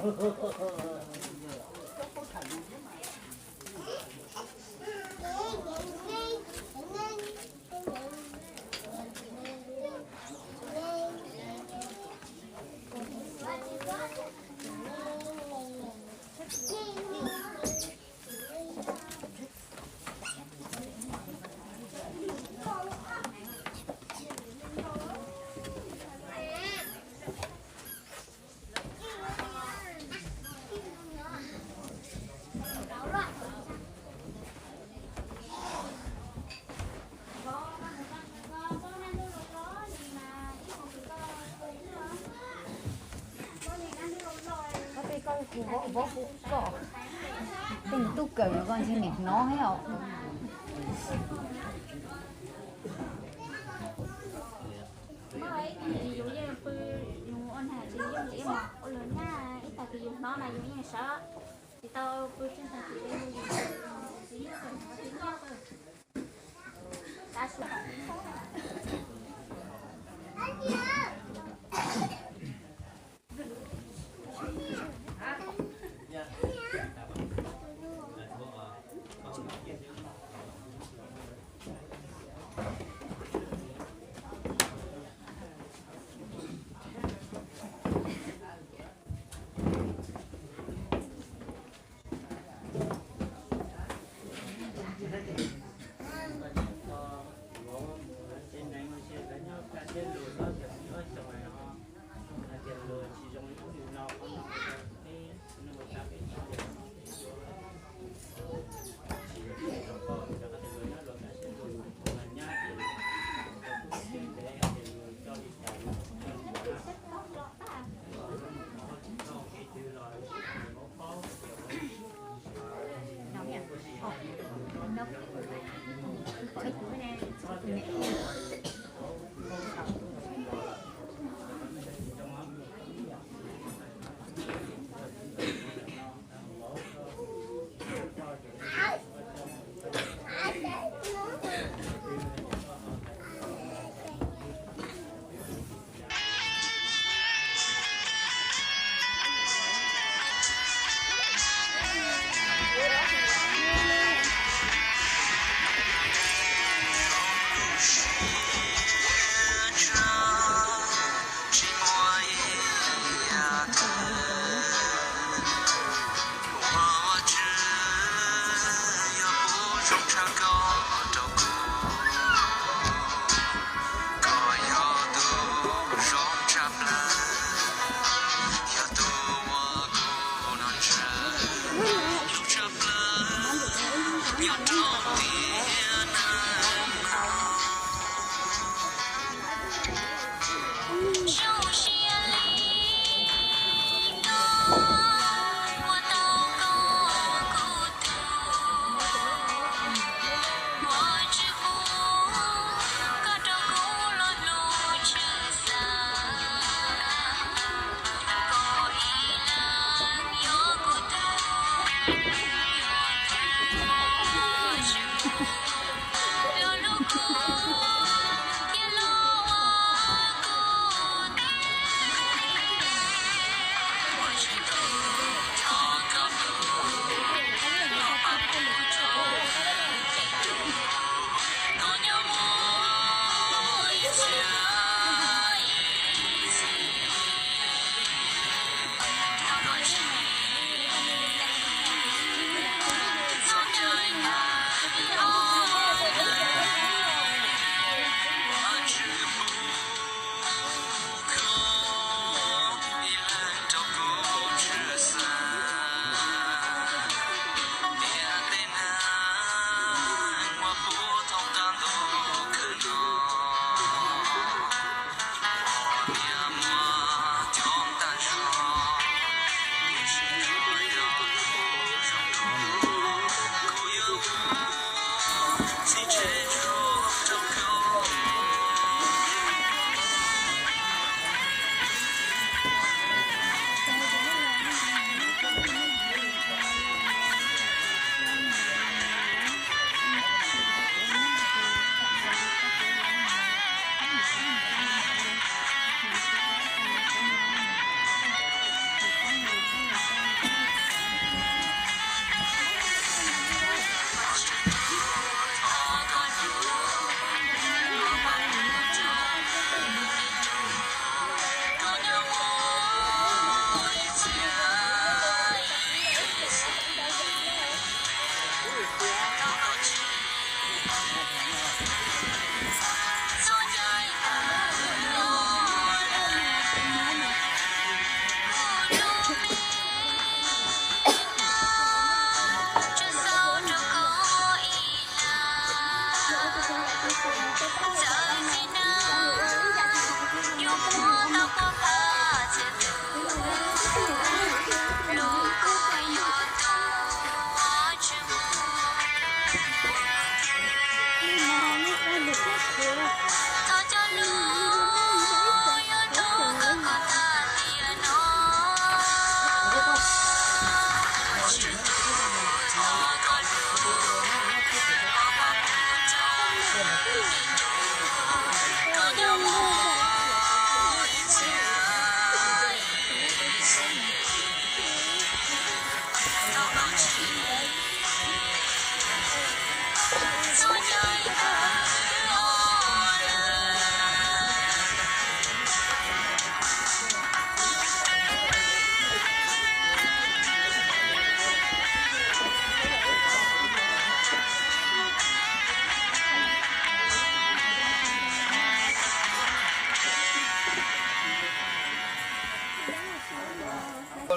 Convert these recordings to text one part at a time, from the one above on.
Tej tub kawm no koj ntshe nim hnov thiab os. Yus yeej pw, yus ua nag tsis yeej ua lawv nyab ib tag kis yus hnov mas yus yeej sawv tsis tau pw tsis tag kis li.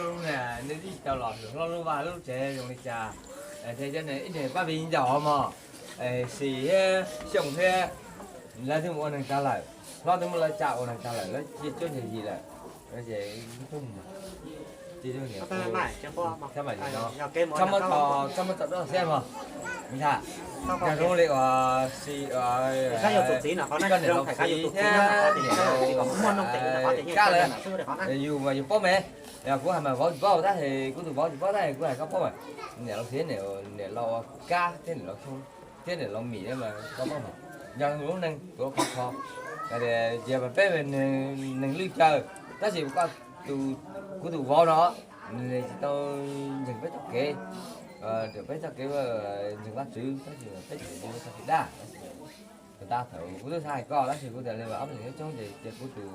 Lub niag nej tsis tau los hlob lub vaj lub tsev zoo li cas, thiab cov ib niag pab viv ncaus mog, Sis thiab Xyooj thiab lawv twb mus ua neeg tag lawm, hlob twb muab lawv tsa ua neeg tag lawm, lawv cia cuab ntse yim lawm. Ces cia cuab ntse, txhob muab txo, txhob muab txo dub xiab mog. Ntag, zoo li uas Sis, koj niam laus Sis thiab niam laus Kab lawm, yus mas yus paub me, yog kuv hais mas vauv tsis paub tab sis kuv tus vauv tsis paub tab sis kuv hais koj paub mas. Niam laus Sis, niam laus Kab thiab niam laus Xyooj thiab niam laus Mim mas koj paub mas. Yog lub neej tuav khov kho, tias mas peb neeg lwj caw, tab sis koj, kuv tus vauv no nws tsis tau ntseeg peb txoj kev, peb txoj kev ntseeg Vajtswv, tab sis peb tseem ua txoj kev dab. Tab thaum kuv twb xav hais koj tab sis kuv tias li ob leeg coob ces cia kuv tus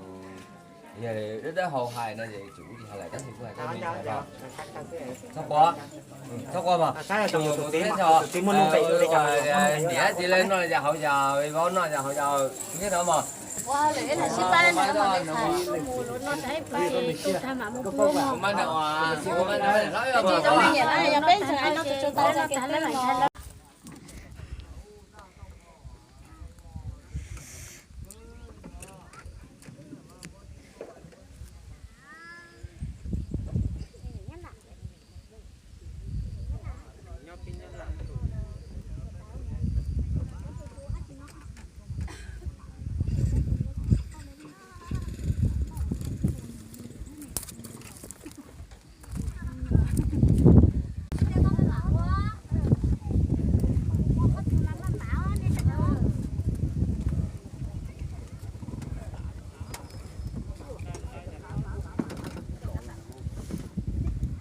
yawg dawb dawb hau hais no ces kuv tsis hais lawm tab sis kuv hais koj li hais no. Txhob quaj, txhob quaj mog. Tus mus teb txog niam txiv li no yog hauv yas, vauv no yog hauv yas thiab no mos.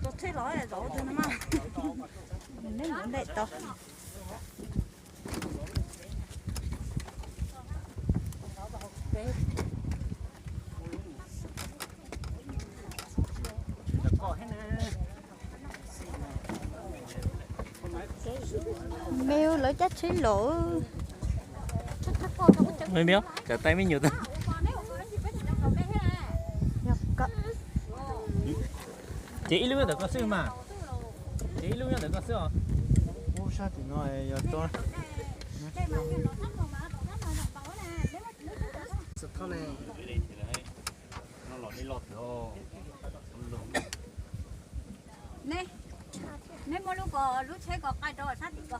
Tus tsheb los zov tus no mas. Neb mus nte tau. Me lawv cab tsheb los. Cov taib me nyuam tas. Ces ib lub ntawm koj xwb mas. Ces ib lub nyob ntawm koj xwb os. Ub, sab tim no yog tau. Neb muab lub ko, lub tsheb ko qaij rau sab tim ko.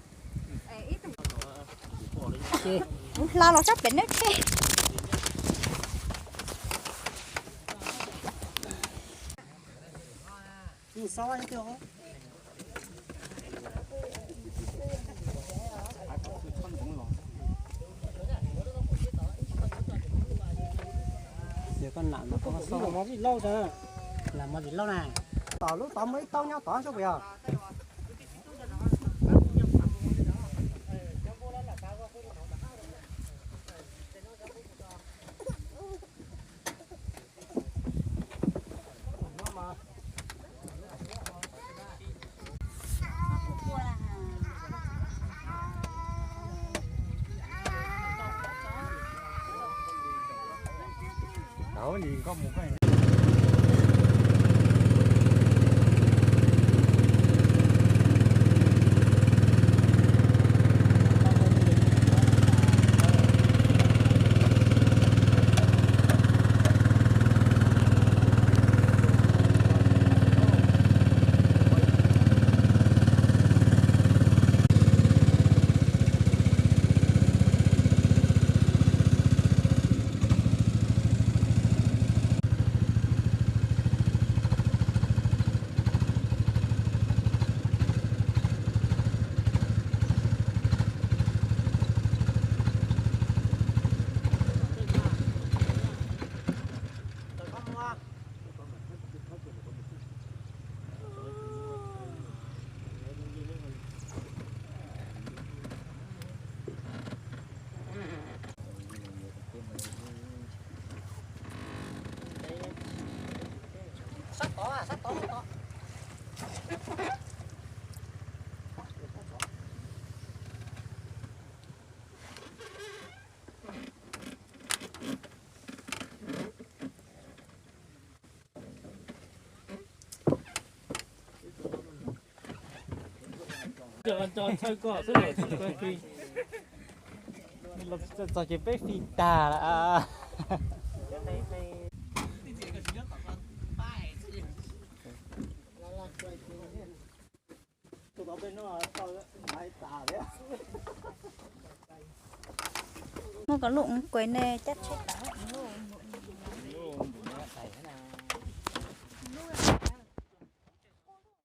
Kuv hla los sab pem neb tsheb. Tom lub tod muaj ib taub nyob tod sub puas yog? Tso tso txhawb koj xwb los tsis txog ces peb fi tag lawm. Muab koj lub ua kuas ne, cab tsheb tas lub.